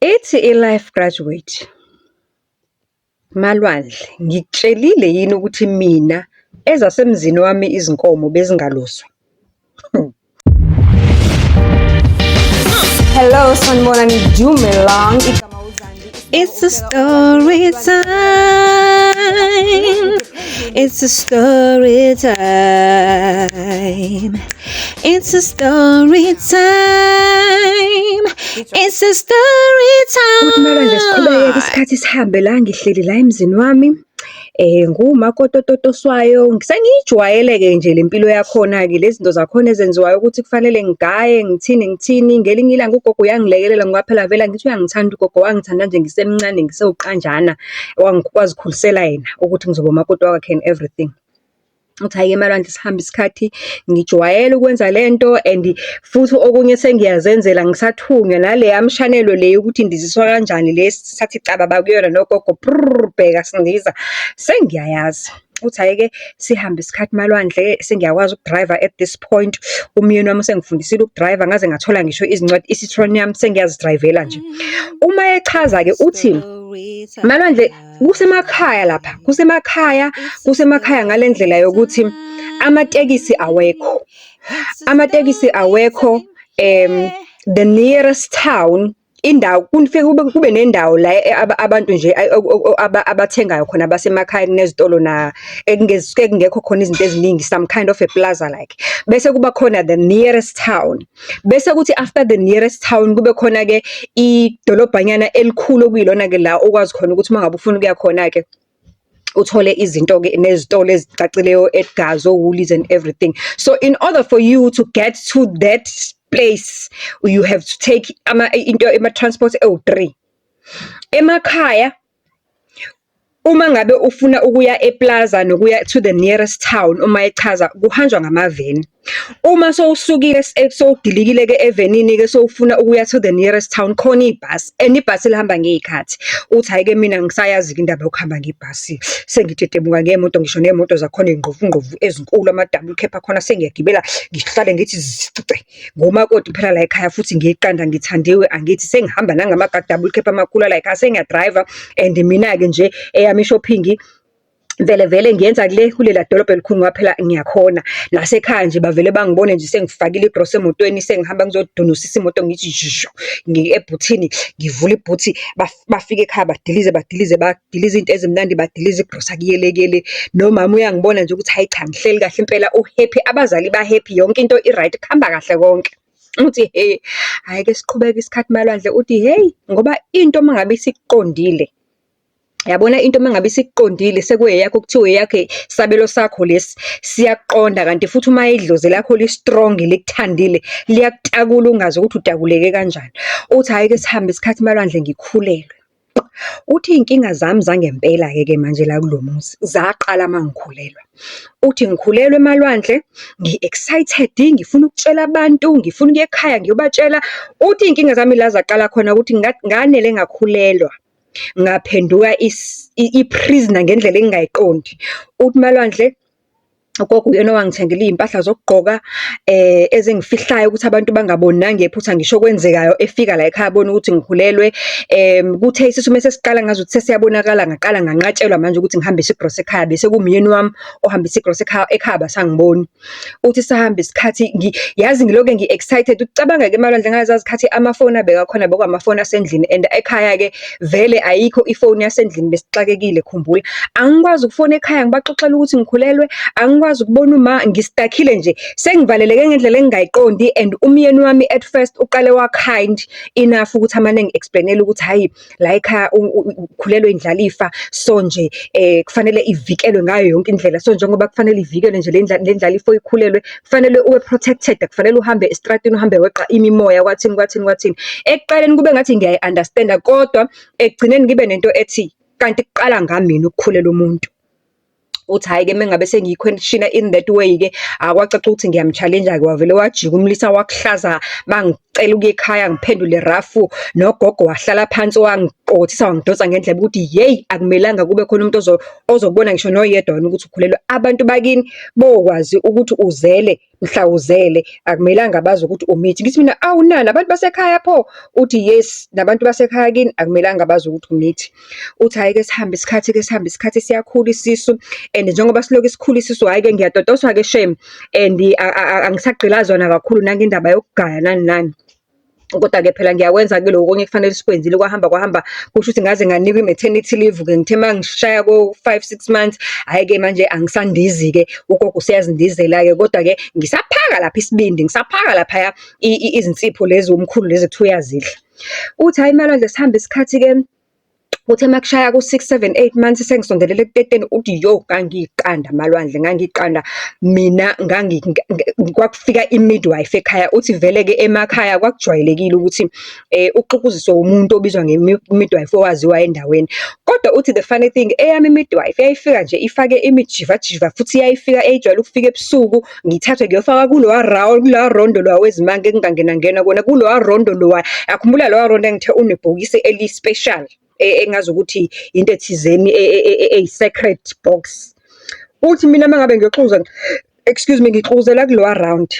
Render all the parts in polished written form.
Ithi i-Life Graduate, Malwandle, ngikutshelile yini ukuthi mina ezasemzini wami izinkomo bezingaluswa? Hello, sanibonani, dumelang. Igama uZandi. It's a story time. It's a story time. It's a story time. It's a story time. Uthi Malwandle siqhubeke isikhathi sihambe la ngihleli la emzini wami. Ngumakoti ototoswayo, sengiyijwayele-ke nje le mpilo yakhona-ke lezi zinto zakhona ezenziwayo ukuthi kufanele ngigaye, ngithini ngithini. Ngelinye ilanga ugogo uyangilekelela ngoba phela vele angithi uyangithanda ugogo, wangithanda nje ngisemncane ngisewuqanjana, wazikhulisela yena ukuthi ngizoba umakoti wakhe and everything. Uthi hhayi-ke Malwandle sihambe isikhathi, ngijwayele ukwenza lento and futhi okunye sengiyazenzela angisathunywa naleya mshanelo le yokuthi ndiziswa kanjani le sathi cababa kuyona nogogo bheka sindiza, sengiyayazi. Uthi hhayi-ke sihambe isikhathi Malwandle, sengiyakwazi uku-drive-a at this point. Umyeni wami usengifundisile uku-drive-a ngaze ngathola ngisho izincwadi, i-Citroen yami sengiyazi-drive-ela nje. Uma echaza-ke uthi, Malwandle kusemakhaya lapha, kusemakhaya, kusemakhaya ngale ndlela yokuthi amatekisi awekho. Amatekisi awekho, the nearest town, indawo kufike kube nendawo la abantu nje abathengayo khona abasemakhaya kunezitolo na ekungekho khona izinto eziningi, some kind of a plaza like. Bese kuba khona the nearest town. Bese kuthi after the nearest town kube khona-ke idolobhanyana elikhulu okuyilona-ke la okwazi khona ukuthi uma ngabe ufuna ukuya khona-ke uthole izinto-ke nezitolo ezicacileyo o-Edgars, o-Woolies and everything. So in order for you to get to that place, you have to take into ama-transport ewu-three. Emakhaya, uma ngabe ufuna ukuya e-plaza nokuya to the nearest town, uma echaza kuhanjwa ngamaveni. Uma sowusukile sowudilikile-ke evenini-ke sowufuna ukuya to the nearest town, khona ibhasi and ibhasi lihamba ngey'khathi. Uthi hhayi-ke mina angisayazi-ke indaba yokuhamba ngebhasi, sengitetemuka ngey'moto ngisho ney'moto zakhona iy'ngqovungqovu ezinkulu, ama-double cab akhona sengiyagibela ngihlale ngithi zici. Ngumakoti phela la ekhaya futhi ngiyiqanda ngithandiwe angithi sengihamba nangama-double cab amakhulu ala ekhaya sengiya-drive-a and mina-ke nje eyami i-shopping vele vele ngiyenza kule kulela dolobha elikhulu ngoba phela ngiyakhona. Nasekhaya nje bavele bangibone nje sengifakile igrosa emotweni sengihamba ngizodunusisa imoto ngithi zhishu ebhuthini, ngivula ibhuthi bafike ekhaya badilize badilize badilize iy'nto ezimnandi badilize igrosa kuyele kuyele. Nomama uyangibona nje ukuthi hhayi cha ngihleli kahle impela u-happy, abazali ba-happy, yonke into i-right, kuhamba kahle konke. Uthi hhe, hhayi-ke siqhubeke isikhathi Malwandle uthi hheyi, ngoba into uma ngabe isikuqondile, yabona into uma ngabe isikuqondile sekuyeyakho kuthiwa eyakho isabelo sakho lesi, siyakuqonda kanti futhi uma idlozi lakho li-strong likuthandile, liyakutakula ungazi ukuthi utakuleke kanjani. Uthi hhayi-ke sihambe isikhathi Malwandle ngikhulelwe. Uthi iy'nkinga zami zangempela-ke ke manje la kulo muzi, zaqala uma ngikhulelwa. Uthi ngikhulelwe Malwandle, ngi-excited, ngifuna ukutshela abantu, ngifuna ukuya ekhaya ngiyobatshela. Uthi iy'nkinga zami la zaqala khona ukuthi nganele ngakhulelwa, ngaphenduka i-prisoner ngendlela engingayiqondi. Uthi Malwandle, ugogo uyena owangithengela iy'mpahla zokugqoka ezingifihlayo ukuthi abantu bangaboni nangephutha ngisho okwenzekayo efika la ekhaya abone ukuthi ngikhulelwe. Kuthe isisu mese siqala ngazuthi sesiyabonakala ngaqala nganqatshelwa manje ukuthi ngihambise igrosa ekhaya bese kuwumyeni wami ohambisa igrosa ekhaya, ekhaya abasangiboni. Uthi sahamba isikhathi yazi ngilokhu ngi-excited ukucabanga-ke Malwandle ngaleza zikhathi amafoni abekakhona bekungamafoni asendlini and ekhaya-ke vele ayikho ifoni yasendlini besixakekile khumbula. Angikwazi ukufona ekhaya ngibaxoxele ukuthi ngikhulelwe, angikwazi ukubona uma ngi-stuck-ile nje, sengivaleleke ngendlela engingayiqondi and umyeni wami at first uqale wa-kind enough ukuthi amane engi-explain-ele ukuthi hhayi la ekhaya ukhulelwe indlalifa, so nje kufanele ivikelwe ngayo yonke indlela. So njengoba kufanele ivikelwe nje le ndlalifa oyikhulelwe, kufanele ube protected, akufanele uhambe estradini uhambe weqa imimoya kwathini kwathini kwathini. Ekuqaleni kube ngathi ngiyayi-understand-a kodwa ekugcineni ngibe nento ethi, kanti kuqala ngami yini ukukhulelwa umuntu. Uthi hhayi-ke uma ngabe sengiyi-question-a in that way-ke, akwacaca ukuthi ngiyam-challenge-a-ke wavele wajika umlisa wakuhlaza, bangicela ukuya ekhaya ngiphendule rough, nogogo wahlala phansi wangiqothisa wangidonsa ngendlebe ukuthi yeyi, akumelanga kube khona umuntu ozokubona ngisho noyedwa wena ukuthi ukhulelwe. Abantu bakini bokwazi ukuthi uzele. Mhla uzele akumelanga bazi ukuthi umithi. Ngithi mina, awu na, nabantu basekhaya pho? Uthi, yes, nabantu basekhaya kini akumelanga bazi ukuthi umithi. Uthi, hhayi-ke sihambe isikhathi-ke sihambe isikhathi siyakhula isisu and njengoba silokhu sikhula isisu, hhayi-ke ngiyatotoswa-ke shame and angisagqilazwa nakakhulu nangendaba yokugaya nani nani. Koda-ke phela ngiyakwenza-ke lokhu okunye ekufanele sikwenzile, kwahamba kwahamba, kusho ukuthi ngaze nganikwa i-maternity leave-ke. Ngithe uma ngishaya ko-five, six months, hhayi-ke manje angisandizi-ke, ugogo useyazindizela-ke. Kodwa-ke ngisaphaka lapha isibindi, ngisaphaka laphaya izinsipho lezi umkhulu lezi ekuthiwa uyazidla. Uthi hhayi Malwandle sihambe isikhathi-ke, kuthe uma kushaya ku-six, seven, eight months sengisondelele ekuteteni, uthi yo, ngangiqanda Malwandle, ngangiqanda. Mina kwakufika i-midwife ekhaya, uthi vele-ke emakhaya kwakujwayelekile ukuthi uxukuziswe umuntu obizwa nge-midwife owaziwayo endaweni. Kodwa uthi the funny thing, eyami i-midwife yayifika nje ifake imijivajiva futhi yayifika yayijwayele ukufika ebusuku, ngithathwe ngiyofakwa kulowa kulowa rondo lowa wezimanga ekungangena kuwona, kulowa rondo lowa. Uyakhumbula lowa rondo engithe unebhokisi eli-special, engazi ukuthi into ethizeni eyi-sacred box. Uthi mina uma ngabe ngiyoxuza, excuse me, ngixukuzela kulowa round.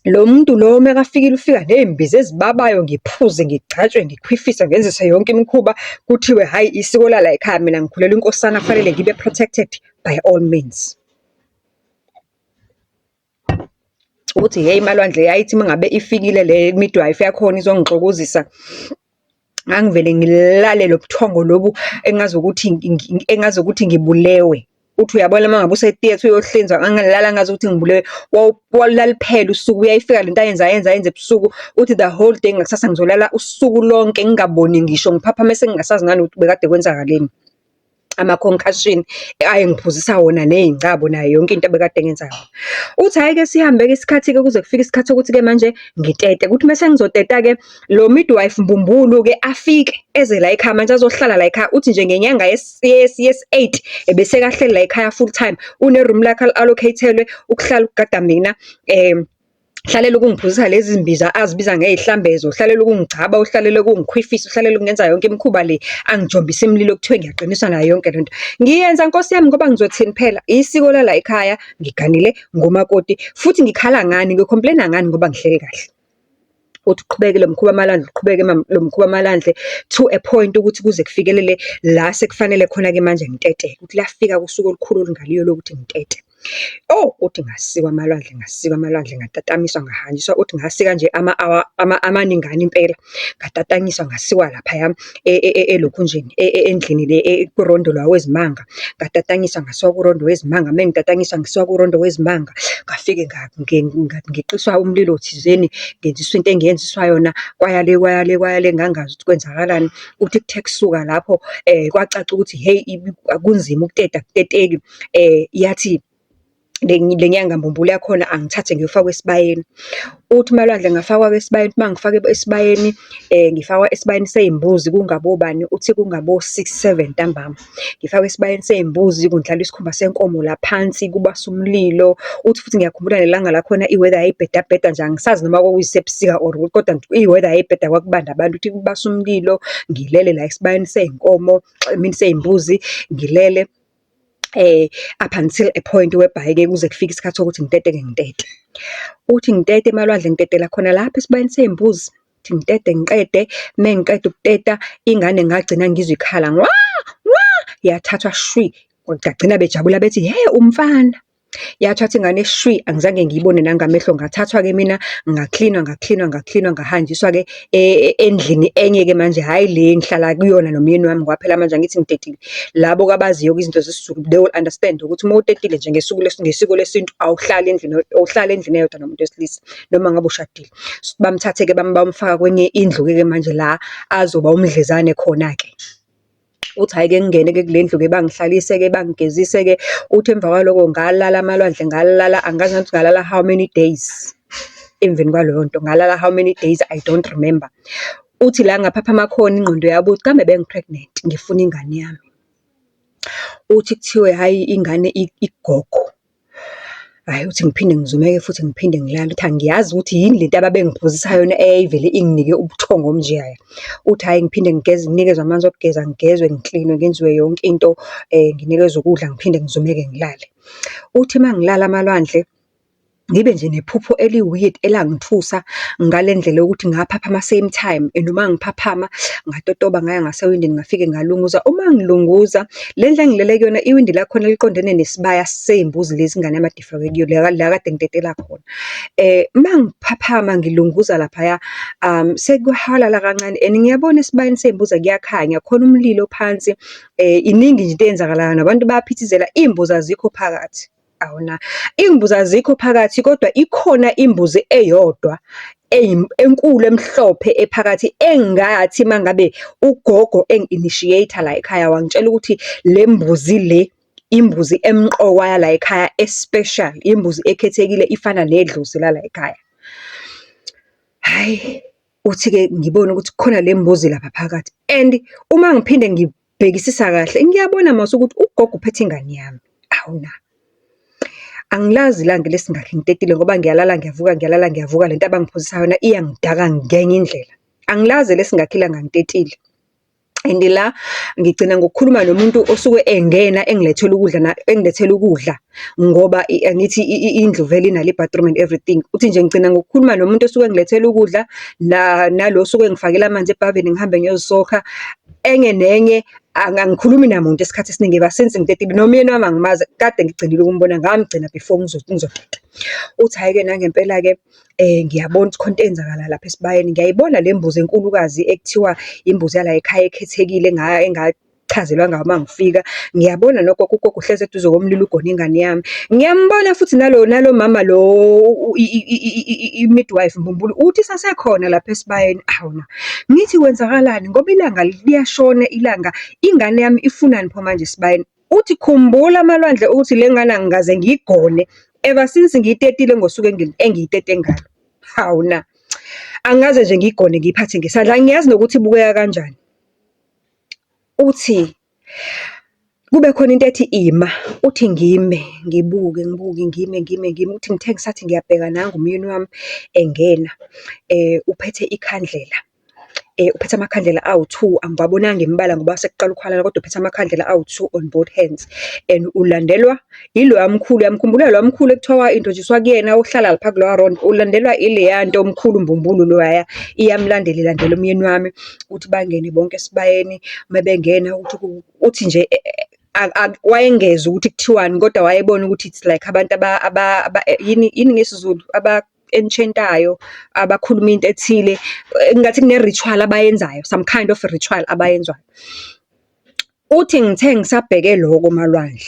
Lo muntu lo mekafikile ufika ney'mbiza ezibabayo, ngiphuze, ngigcatshwe, ngikhwifiswe, ngenziswe yonke imikhuba. Kuthiwe hhayi isiko lala yikhaya mina ngikhulelwe inkosana kufanele ngibe protected by all means. Uthi hheyi Malwandle yayithi uma ngabe ifikile le midwife yakhona izongixokozisa, ngangivele ngilale lo buthongo lobu engazukuthi engazukuthi ngibulewe. Uthi uyabona uma ngabe use-theatre uyohlinzwa, ngangilala ngazukuthi ngibulewe. Laliphela usuku, uyayifika lento ayenze ayenze ayenze ebusuku. Uthi the whole day ngakusasa ngizolala usuku lonke ngingaboni ngisho, ngiphaphame sengingasazi nanokuthi bekade kwenzakaleni. Ama-concussion ayengiphuzisa wona ney'ngcabo nayo yonke into ebekade engenza yona. Uthi hhayi-ke sihambe-ke isikhathi-ke kuze kufike isikhathi sokuthi-ke manje ngitete. Kuthi mese ngizoteta-ke, lo midwife mbumbulu-ke afike eze la ekhaya manje azohlala la ekhaya. Uthi nje ngenyanga yesi-eight ebesekahleli la ekhaya full time. Une-room lakhe ali-allocate-elwe ukuhlala ukugada mina. Uhlalela ukungiphuzisa lezi mbiza azibiza ngey'hlambezo, uhlalela ukungigcaba, uhlalela ukungikhwifisa, uhlalela ukungenza yonke imikhuba le, angijombise imililo kuthiwe ngiyaqiniswa nayo yonke lento. Ngiyenza Nkosi yami ngoba ngizothini phela, isiko lala ekhaya, ngiganile ngumakoti, futhi ngikhala ngani, ngi-complain-a ngani ngoba ngihleli kahle. Uthi uqhubeke lo mkhuba Malwandle, uqhubeke lo mkhuba Malwandle to a point ukuthi kuze kufikelele la sekufanele khona-ke manje ngitete. Uthi lafika usuku olukhulu olungaliyo lokuthi ngitete. Oh, uthi ngasikwa amalwandle, ngasikwa amalwandle, ngatatamiswa, ngahanjiswa. Uthi ngasika nje ama-hour amaningana impela. Ngatatanyiswa, ngasikwa laphaya elokhunjeni, endlini le kurondo lo wezimanga. Ngatatanyiswa, ngasiwa kurondo wezimanga. Uma ngitatanyiswa ngisiwa kurondo wezimanga, ngafike ngeqiswa umlilo thizeni, ngenziswa into engiyenziswa yona, kwaya le, kwaya le, kwaya le, ngangazi ukuthi kwenzakalani. Uthi kuthe kusuka lapho kwacaca ukuthi hheyi kunzima ukuteta, akuteteki. Yathi le nyanga mbumbulu yakhona angithathe ngiyofakwa esibayeni. Uthi uMalwandle ngafakwa-ke esibayeni, uma ngifakwa esibayeni, ngifakwa esibayeni sey'mbuzi kungabobani, uthi kungabo-six, seven ntambama. Ngifakwa esibayeni sey'mbuzi kundlalwa isikhumba senkomo la phansi, kubaswa umlilo. Uthi futhi ngiyakhumbula nelanga lakhona i-weather yayibhedabheda nje, angisazi noma kwakuyisebusika or kodwa i-weather yayibheda kwakubanda abantu. Uthi kubaswa umlilo, ngilele la esibayeni sey'nkomo, I mean sey'mbuzi, ngilele up until a point whereby-ke kuze kufike isikhathi sokuthi ngitete-ke ngitete. Uthi ngitete emalwandle ngitetela khona lapha esibayeni sey'mbuzi. Uthi ngitete ngiqede, uma ngiqeda ukuteta, ingane ngagcina ngizwa ikhala, wa, wa, yathathwa shwi. Bagcina bejabula bethi, hhe umfana. Yathathwa ingane shwi, angizange ngiyibone nangamehlo. Ngathathwa-ke mina, ngaklinwa, ngaklinwa, ngaklinwa, ngahanjiswa-ke endlini enye-ke manje, hhayi le engihlala kuyona nomyeni wami ngoba phela manje angithi ngitetile. Labo-ke abaziyo-ke izinto zesiZulu, they will understand ukuthi uma utetile nje ngesuku ngesiko lesintu awuhlali endlini, awuhlali endlini eyodwa nomuntu wesilisa, noma ngabe ushadile. Bamthathe-ke bamfaka kwenye indlu-ke manje la azoba umdlezane khona-ke. Uthi hhayi-ke ngingene-ke kule ndlu-ke bangihlalise-ke bangigezise-ke. Uthi emva kwaloko ngalala amalwandle ngalala, angazi nokuthi ngalala how many days emveni kwaleyo nto. Ngalala how many days, I don't remember. Uthi la ngaphaphama khona ingqondo yabo ukuthi kambe bengi-pregnant, ngifuna ingane yami. Uthi kuthiwe hhayi ingane ikugogo. Hhayi uthi ngiphinde ngizumeke futhi ngiphinde ngilale. Uthi angiyazi ukuthi yini lento ababengiphuzisa yona eyayivele inginike ubuthongo obunjeyaya. Uthi hhayi ngiphinde ngigeze, nginikezwe amanzi okugeza, ngigezwe, ngiklinwe, ngenziwe yonke into, nginikezwe ukudla, ngiphinde ngizumeke ngilale. Uthi uma ngilala amalwandle, Ngibe nje nephupho eli-weird elangithusa ngale ndlela yokuthi ngaphaphama same time and uma ngiphaphama ngatotoba ngaya ngasewindini ngafike ngalunguza. Uma ngilunguza, le ndlu engilele kuyona iwindi lakhona liqondene nesibaya sey'mbuzi lezi ingane yami ekade ifakwe kuyo, la kade ngitetela khona. Uma ngiphaphama ngilunguza laphaya, sekuhwalala kancane and ngiyabona esibayeni sey'mbuzi kuyakhanya, khona umlilo phansi, iningi nje into eyenzakalayo, nabantu bayaphithizela, iy'mbuzi azikho phakathi. Awu na, iy'mbuzi azikho phakathi kodwa ikhona imbuzi eyodwa enkulu emhlophe ephakathi, engathi uma ngabe ugogo engi-initiate-a la ekhaya wangitshela ukuthi le mbuzi le, imbuzi emqoka yala yikhaya e-special, imbuzi ekhethekile ifana nedlozi lala yikhaya. Hhayi, uthi-ke ngibone ukuthi kukhona le mbuzi lapha phakathi and uma ngiphinde ngibhekisisa kahle, ngiyabona mos ukuthi ugogo uphethe ingane yami. Awu na! Angilazi ilanga elesingakhi ngitetile ngoba ngiyalala ngiyavuka, ngiyalala ngiyavuka, le nto abangiphuzisa yona iyangidaka ngenye indlela. Angilazi elesingakhi ilanga ngitetile. And la ngigcina ngokukhuluma nomuntu osuke engena engilethela ukudla engilethela ukudla ngoba angithi indlu vele inalo i-bathroom and everything. Uthi nje ngigcina ngokukhuluma nomuntu osuke engilethela ukudla, nalo osuke engifakela amanzi ebhavini ngihambe ngiyozisokha. Enye nenye angikhulumi namuntu isikhathi esiningi ever since ngitetile, nomyeni wami angimazi, kade ngigcinile ukumbona, ngamgcina before ngizoteta. Uthi hhayi-ke nangempela-ke ngiyabona ukuthi khona into eyenzakalayo lapha esibayeni, ngiyayibona le mbuzi enkulukazi ekuthiwa imbuzi yala yikhaya ekhethekile engachazelwa ngayo uma ngifika. Ngiyabona nogogo, ugogo uhlezi eduze komlilo ugone ingane yami. Ngiyambona futhi nalo nalo mama lo i-midwife mbumbulu, uthi isasekhona lapha esibayeni. Hawu na, ngithi kwenzakalani ngoba ilanga liyashona ilanga, ingane yami ifunani pho manje esibayeni? Uthi khumbula Malwandle ukuthi le ngane angikaze ngiyigone ever since ngiyitetile ngosuku engiyitete ngalo. Hawu na, angikaze nje ngiyigone ngiyiphathe ngesandla, angiyazi nokuthi ibukeka kanjani. Uthi kube khona into ethi ima, uthi ngime, ngibuke, ngibuke, ngime, ngime, ngime. Uthi ngithe ngisathi ngiyabheka nangu umyeni wami engena, uphethe ikhandlela. Uphethe amakhandlela awu-two, angiwabonanga imibala ngoba sekuqala ukuhwalala, kodwa uphethe amakhandlela awu-two on both hands. And ulandelwa iloya mkhulu, uyamkhumbula loya mkhulu ekuthiwa wa-introduce-wa kuyena ohlala lapha kuloya rondo, ulandelwa ileya nto mkhulu mbumbulu loyaya, iyamlandela ilandela umyeni wami. Uthi bangene bonke esibayeni, uma bengena uthi uthi nje wayengezwa ukuthi kuthiwani kodwa wayebona ukuthi it's like abantu yini yini ngesiZulu, enchentayo, abakhuluma into ethile, engathi kune-ritual abayenzayo, some kind of ritual abayenzayo. Uthi ngithe ngisabheke lokho Malwandle,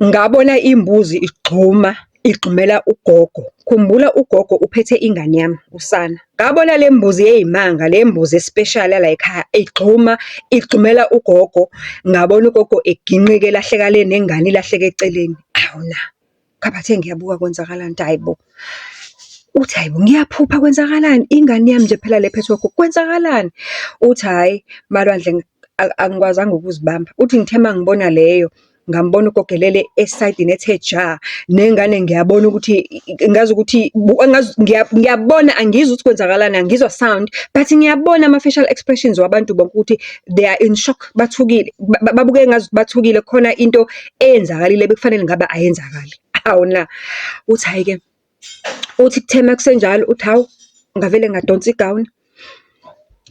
ngabona imbuzi igxuma, igxumela ugogo. Khumbula ugogo uphethe ingane yami, usana. Ngabona le mbuzi eyimanga, le mbuzi especial yalay'khaya igxuma, igxumela ugogo. Ngabona ugogo eginqika elahleka le nengane ilahleke eceleni. Awu na, ngabathe ngiyabuka kwenzakalani, ngithi hhayi bo. Uthi hhayi bo, ngiyaphupha kwenzakalani? Ingane yami nje phela le ephethwe ugogo, kwenzakalani? Uthi hhayi, Malwandle angikwazanga ukuzibamba. Uthi ngithe uma ngibona leyo, ngambona ugogo elele esayidini ethe ja, nengane ngiyabona ukuthi ngazi ukuthi ngiyabona angizwa ukuthi kwenzakalani, angizwa sound, but ngiyabona ama-facial expressions wabantu bonke ukuthi they are in shock, bathukile, babukeka ngazuthi bathukile, khona into eyenzakalile ebekufanele ngabe ayenzakali. Hawu na, uthi hhayi-ke, uthi kuthe uma kusenjalo, uthi hawu, ngavele ngadonsa igawuni,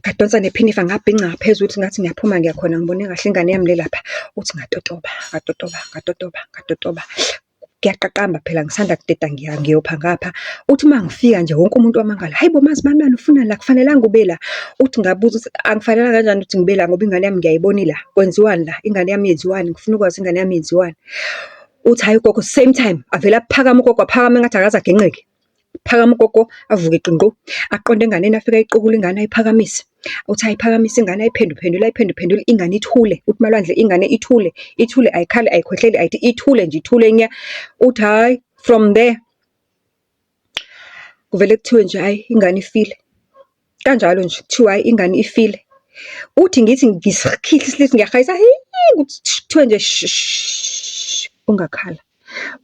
ngadonsa nephinifa ngabhinca ngaphezulu ukuthi ngathi ngiyaphuma ngiya khona ngibone kahle ingane yami le lapha. Uthi ngatotoba, ngatotoba, ngatotoba, ngatotoba. Kuyaqaqamba phela ngisanda kuteta ngiyopha ngapha. Uthi uma ngifika nje wonke umuntu wamangala, hhayi bo MaZibanibani ufunani la, akufanelanga ube la. Uthi ngabuza ukuthi angifanelanga kanjani ukuthi ngibe la ngoba ingane yami ngiyayibona ila, kwenziwani la, ingane yami yenziwani, ngifuna ukwazi ingane yami yenziwani. Uthi hhayi ugogo same time avele aphakame ugogo aphakame engathi akaze aginqike. Phakama ugogo, avuke qingqo, aqonde enganeni afike ayiqukule ingane ayiphakamise. Uthi ayiphakamise ingane ayiphenduphendule, ayiphenduphendule ingane ithule. Uthi Malwandle ingane ithule, ithule ayikhali, ayikhwehleli, ayithi ithule nje ithule nya. Uthi hhayi from there, kuvele kuthiwe nje hhayi ingane ifile. Kanjalo nje kuthiwa hhayi ingane ifile. Uthi ngithi ngisikhihla isilisi ngiyahayisa hii kuthiwe nje ungakhala,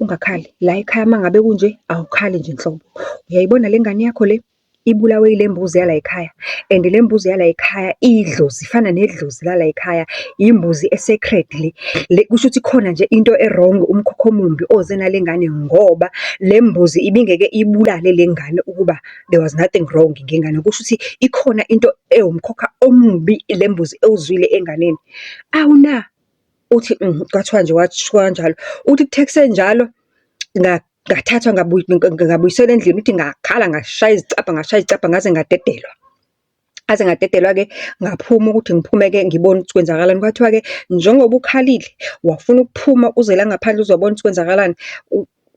ungakhali. La ekhaya uma ngabe kunje awukhali nje nhlobo. Uyayibona le ngane yakho le? Ibulawe ile mbuzi yalay'khaya and le mbuzi yalay'khaya iyidlozi, ifana nedlozi lalay'khaya, imbuzi e-sacred le. Le kushuthi khona nje into e-wrong, umkhokha omumbi oze nale ngane ngoba le mbuzi ibingeke ibulale le ngane ukuba there was nothing wrong ngengane. Kushuthi ikhona into ewumkhokha omubi le mbuzi ewuzwile enganeni. Awu na! Uthi kwathiwa nje kwashiwo kanjalo. Uthi kuthe kusenjalo, ngathathwa ngabuyiselwa endlini, uthi ngakhala ngashaya izicabha, ngashaya izicabha ngaze ngadedelwa. Ngaze ngadedelwa-ke, ngaphuma ukuthi ngiphume-ke ngibone ukuthi kwenzakalani. Kwathiwa-ke njengoba ukhalile, wafuna ukuphuma uze la ngaphandle uzobona ukuthi kwenzakalani,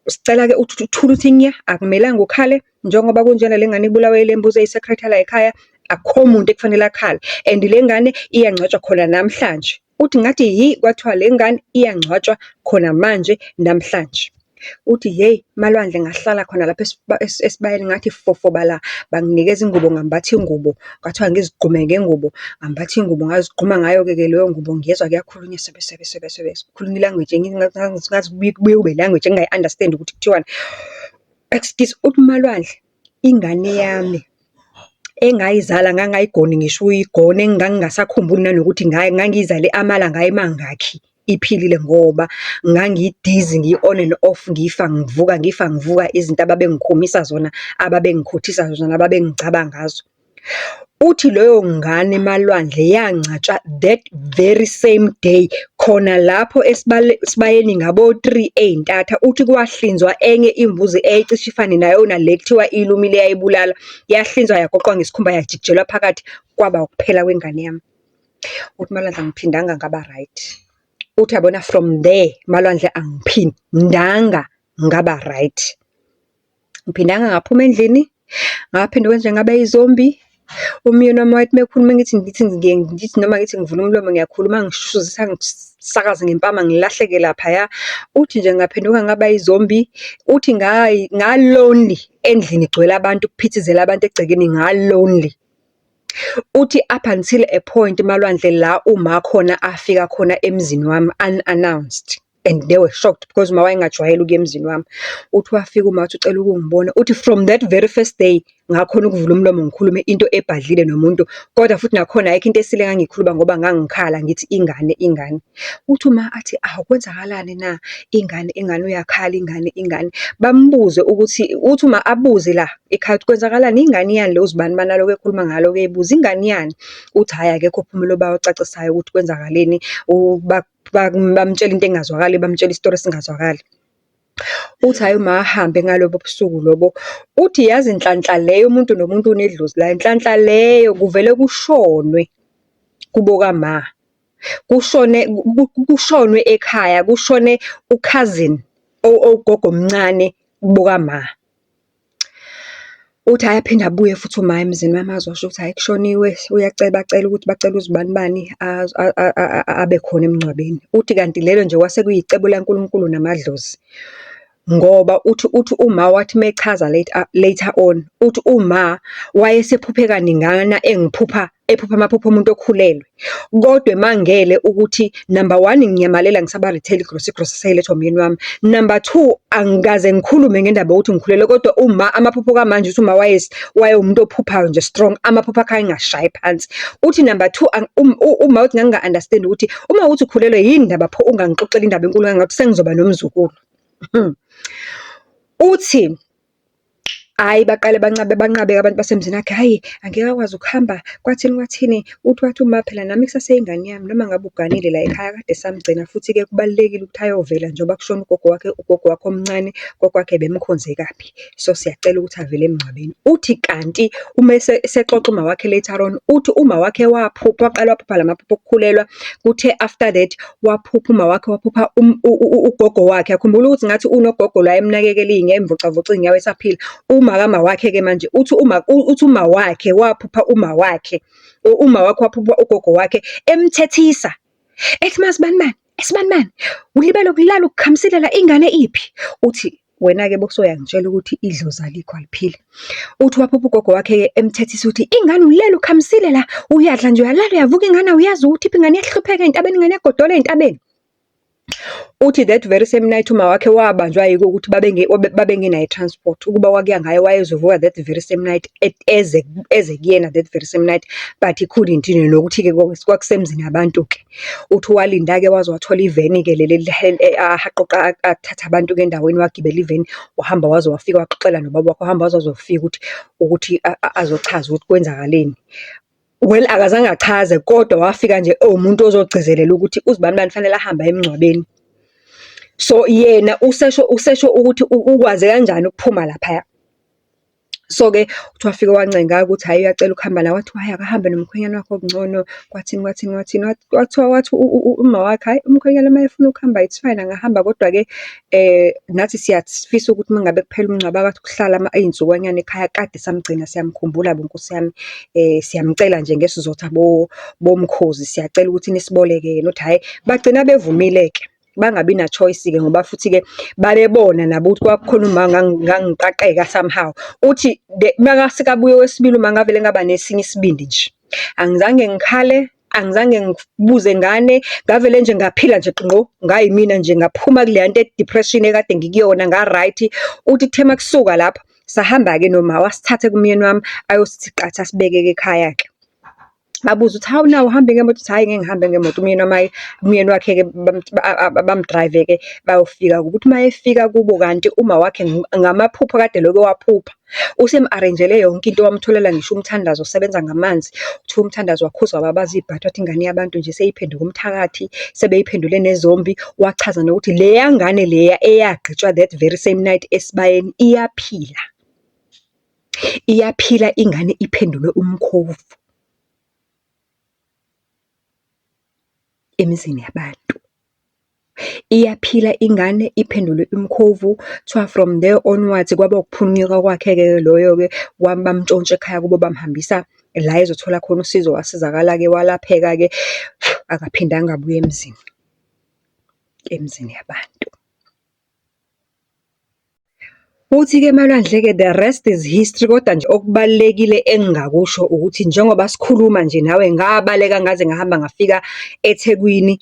sicela-ke uthule uthi nya, akumelanga ukhale njengoba kunjena le ngane ibulawe ile mbuzi eyi-sacred yalay'khaya, akukho muntu ekufanele akhale and le ngane iyangcwatshwa khona namhlanje. Uthi ngathi hhi, kwathiwa le ngane iyangcwatshwa khona manje namhlanje. Uthi hheyi, Malwandle ngahlala khona lapha esibayeni ngathi fofobala, banginikeza ingubo ngambatha ingubo. Kwathiwa ngizigqume ngengubo, ngambatha ingubo ngazigquma ngayo-ke ke leyo ngubo. Ngiyezwa kuyakhulunywa sebe sebe sebe sebe, kukhulunywa i-language engingazi kubuye kube i-language engingayi-understand-i ukuthi kuthiwani. Eks'kisi, uthi uMaLwandle, ingane yami engayizala ngangayigoni ngisho ukuyigona, engangingasakhumbuli nanokuthi ngangiyizale amalanga ayemangakhi iphilile ngoba ngangi-dizzy, ngi-on and off, ngifa ngivuka, ngifa ngivuka izinto ababengikhomisa zona, ababengikhothisa zona, ababengigcaba ngazo. Uthi leyo ngane MaLwandle yangcatshwa that very same day, khona lapho esibayeni ngabo-three ey'ntatha. Uthi kwahlinzwa enye imbuzi eyayicishe ifane nayona le ekuthiwa ilumile yayibulala. Yahlinzwa yagoqwa ngesikhumba yajikijelwa phakathi, kwaba ukuphela kwengane yami. Uthi uMaLwandle angiphindanga ngaba right. Uthi uyabona from there, MaLwandle angiphindanga ngaba right. Ngiphindanga ngaphuma endlini, ngaphinde kwenje ngaba yi-zombie. Umyeni wami wayethi uma ekhuluma ngithi ngithi ngithi noma ngithi ngivula umlomo ngiyakhuluma angishuzise angisakaze ngempama ngilahleke laphaya. Uthi nje ngaphenduka ngaba yi-zombie. Uthi nga-lonely endlini igcwele abantu kuphithizela abantu egcekeni nga-lonely. Uthi up until a point MaLwandle la uma khona afika khona emzini wami unannounced and they were shocked because uma wayengajwayele ukuya emzini wami. Uthi wafika uma wathi ucela ukungibona, uthi from that very first day ngakhona ukuvula umlomo ngikhulume into ebhadlile nomuntu, kodwa futhi nakhona ayikho into esile engangiyikhuluma ngoba ngangikhala ngithi ingane ingane. Uthi uma athi, awu kwenzakalani na? Ingane ingane uyakhala ingane ingane. Bambuze ukuthi, uthi uma abuze la ekhaya ukuthi kwenzakalani ingane yani lo zibani bani alokhu ekhuluma ngalo ebuza ingane yani? Uthi hhayi akekho ophumile obala ocacisayo ukuthi kwenzakaleni, bamtshela into engazwakali, bamtshela isitori esingazwakali. Uthi hhayi uma ahambe ngalobo busuku lobo, uthi yazi nhlanhla leyo umuntu nomuntu unedlozi layo, nhlanhla leyo kuvele kushonwe kubo kama. Kushone kushonwe ekhaya, kushone u-cousin owugogo omncane kubo kama. Uthi hhayi aphinde abuye futhi uma emzini wami azosho ukuthi hhayi kushoniwe, uyacela bacela ukuthi bacela uzibanibani abe khona emngcwabeni. Uthi kanti lelo nje kwase kuyicebo laNkulunkulu namadlozi. Ngoba uthi uthi uma wathi uma echaza later, later on, uthi uma wayesephuphe kaningana engiphupha, ephupha amaphupho omuntu okhulelwe. Kodwa emangele ukuthi number one, ngiyamalela ngisaba-retail igrosa, igrosa seyilethwa umyeni wami. Number two, angikaze ngikhulume ngendaba yokuthi ngikhulelwe, kodwa uma amaphupho kamanje uthi uma wayewumuntu ophuphayo nje strong, amaphupho akhe ayengashayi phansi. Uthi number two, uma uthi nganginga-understand ukuthi uma kuwukuthi ukhulelwe yini ndaba pho ungangixoxeli indaba enkulu kangaka sengizoba nomzukulu. Uthi hhayi baqale bancabe banqabe-ke abantu basemzini wakhe, hhayi angeke akwazi ukuhamba, kwathini kwathini. Uthi wathi uma phela nami kusaseyingane yami noma ngabe uganile la ekhaya kade samgcina futhi-ke kubalulekile ukuthi ayovela njengoba kushone ugogo wakhe, ugogo wakhe omncane, ugogo wakhe bemkhonze kabi. So, siyacela ukuthi avele emngcwabeni. Uthi kanti uma esexoxa uma wakhe later on, uthi uma wakhe waphupha, waqala waphupha la maphupho okukhulelwa. Kuthe after that, waphupha uma wakhe waphupha ugogo wakhe. Akhumbula ukuthi ngathi unogogo la emnakekela iy'nyawo, emvocavoca iy'nyawo esaphila. Uma kama wakhe-ke manje, uthi uma, uthi uma wakhe waphupha uma wakhe, uma wakhe waphupha ugogo wakhe emthethisa. Ethi MaSibanibani, sibanibani, ulibele ukulala ukukhamisile la ingane iphi? Uthi wena-ke bosuyangitshela ukuthi idlozi alikho aliphili. Uthi waphupha ugogo wakhe-ke emthethisa ukuthi ingane ulele ukhamisile la, uyadla nje uyalala uyavuka ingane awuyazi ukuthi iphi ingane iyahlupheka ey'ntabeni, ingane iyagodola ey'ntabeni. Uthi that very same night uma wakhe wabanjwa yiko ukuthi babengenayo i-transport. Ukuba kwakuya ngaye wayezovuka that very same night eze eze kuyena that very same night, but he couldn't nokuthi-ke kwakusemzini yabantu-ke. Uthi walinda-ke waze wathola iveni-ke leli aqoqa athatha abantu-ke endaweni, wagibela iveni, wahamba waze wafika waxoxela nobaba wakhe, wahamba waze wazofika ukuthi azochaza ukuthi kwenzakaleni. Well, akazange achaze kodwa wafika nje ewumuntu ozogcizelela ukuthi uzibanibani fanele ahambe aye emngcwabeni. So, yena usesho usesho ukuthi ukwaze kanjani ukuphuma laphaya. So-ke, uthi wafika wancenga-ke ukuthi hhayi uyacela ukuhamba naye, wathiwa hhayi akahambe nomkhwenyana wakhe okungcono, kwathini kwathini kwathini. Kwathiwa wathi uma wakhe, hhayi umkhwenyana uma efuna ukuhamba it's fine angahamba, kodwa-ke nathi siyafisa ukuthi uma ngabe kuphela umngcwabo ake athi ukuhlala iy'nsukwanyana ekhaya, kade samgcina siyamkhumbula bo Nkosi yami. Siyamcela nje ngesizotha bomkhozi, siyacela ukuthi nisiboleke yena, uthi hhayi, bagcina bevumile-ke. Bangabi na-choice-ke ngoba futhi-ke babebona nabo ukuthi kwakukhona uma ngangiqaqeka somehow. Uthi makasekabuya okwesibili uma ngavele ngaba nesinye isibindi nje. Angizange ngikhale, angizange ngibuze ngane, ngavele nje ngaphila nje ngqo, ngayimina nje ngaphuma kuleya nto ye-depression ekade ngikuyona nga-right. Uthi kuthe uma kusuka lapho, sahamba-ke noma wasithatha kumyeni wami ayosithi qatha asibeke-ke ekhaya-ke. Babuza ukuthi, hawu na uhambe ngemoto? Uthi, hhayi ngeke ngihambe ngemoto. Umyeni wami umyeni wakhe-ke bamu-drive-ke bayofika kubo. Uthi uma efika kubo kanti uma wakhe ngamaphupho akade elokhu ewaphupha, usemu-arrange-ele yonke into, wamtholela ngisho umthandazo osebenza ngamanzi. Kuthiwa umthandazo wakhuza wababaza ibhadi, wathi ingane yabantu nje seyiphenduke umthakathi, sebeyiphendule nezombi. Wachaza nokuthi leya ngane leya eyagqitshwa that very same night esibayeni iyaphila. Iyaphila ingane iphendulwe umkhovu emizini yabantu. Iyaphila ingane iphendulwe umkhovu, kuthiwa from there onwards kwaba ukuphunyuka kwakhe-ke loyo-ke, bamntshontsha ekhaya kubo bamhambisa la ezothola khona usizo, wasizakala-ke, walapheka-ke, akaphindanga abuya emzini, emzini yabantu. Uthi-ke Malwandle-ke the rest is history, kodwa nje okubalulekile engingakusho ukuthi njengoba sikhuluma nje nawe ngabaleka ngaze ngahamba ngafika eThekwini,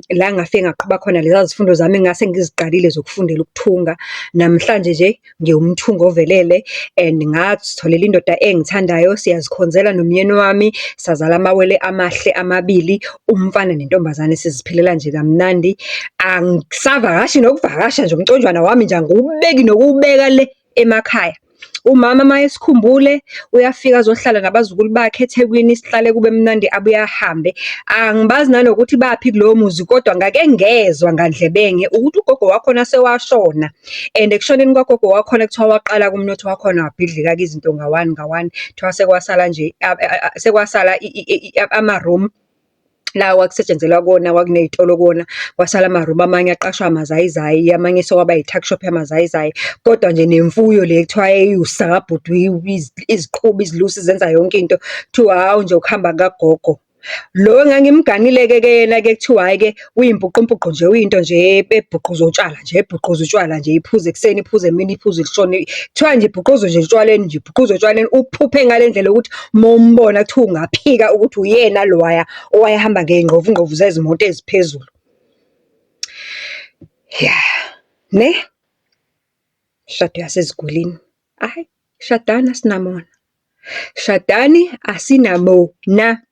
la ngafike ngaqhuba khona leza zifundo zami engase ngiziqalile zokufundela ukuthunga. Namhlanje nje ngiwumthungi ovelele and ngazitholela indoda engithandayo, siyazikhonzela nomyeni wami, sazala amawele amahle amabili, umfana nentombazane, siziphilela nje kamnandi. Angisavakashi nokuvakasha nje umconjwana wami nje angiwubeki nokuwubeka le emakhaya. Umama uma esikhumbule uyafika azohlala nabazukulu bakhe eThekwini, sihlale kube mnandi abuye ahambe. Angibazi nanokuthi baphi kulowo muzi kodwa ngake ngezwa ngandlebenye ukuthi ugogo wakhona sewashona and ekushoneni kwagogo wakhona kuthiwa waqala kumnotho wakhona wabhidlika-ke izinto nga-one nga-one. Kuthiwa sekwasala nje sekwasala ama-room la okwakusetshenzelwa kuwona, kwakuney'tolo kuwona, kwasala amarumu amanye aqashwa amazayizayi, amanye sekwaba yi-tuck shop yamazayizayi. Kodwa nje nemfuyo le ekuthiwa yayiwusakabhudu iziqhuba, izilusa, zenza yonke into, kuthiwa hhawu nje ukuhamba kukagogo. Lo engangimganile-ke ke yena-ke kuthiwa hhayi-ke uyimpuqumpuqu nje, uyinto nje ebhuquza utshwala nje, ebhuquza utshwala nje, iphuze ekuseni, iphuze emini, iphuze lishone. Kuthiwa nje ibhuquza nje etshwaleni nje, ibhuquza etshwaleni, uphuphe ngale ndlela yokuthi uma umbona kuthiwa ungaphika ukuthi uyena lowaya owayehamba ngey'ngqovungqovu zezimoto eziphezulu. Ya, ne? Mshado yasezigulini. Hhayi, shadani asinamona. Shadani asinamona.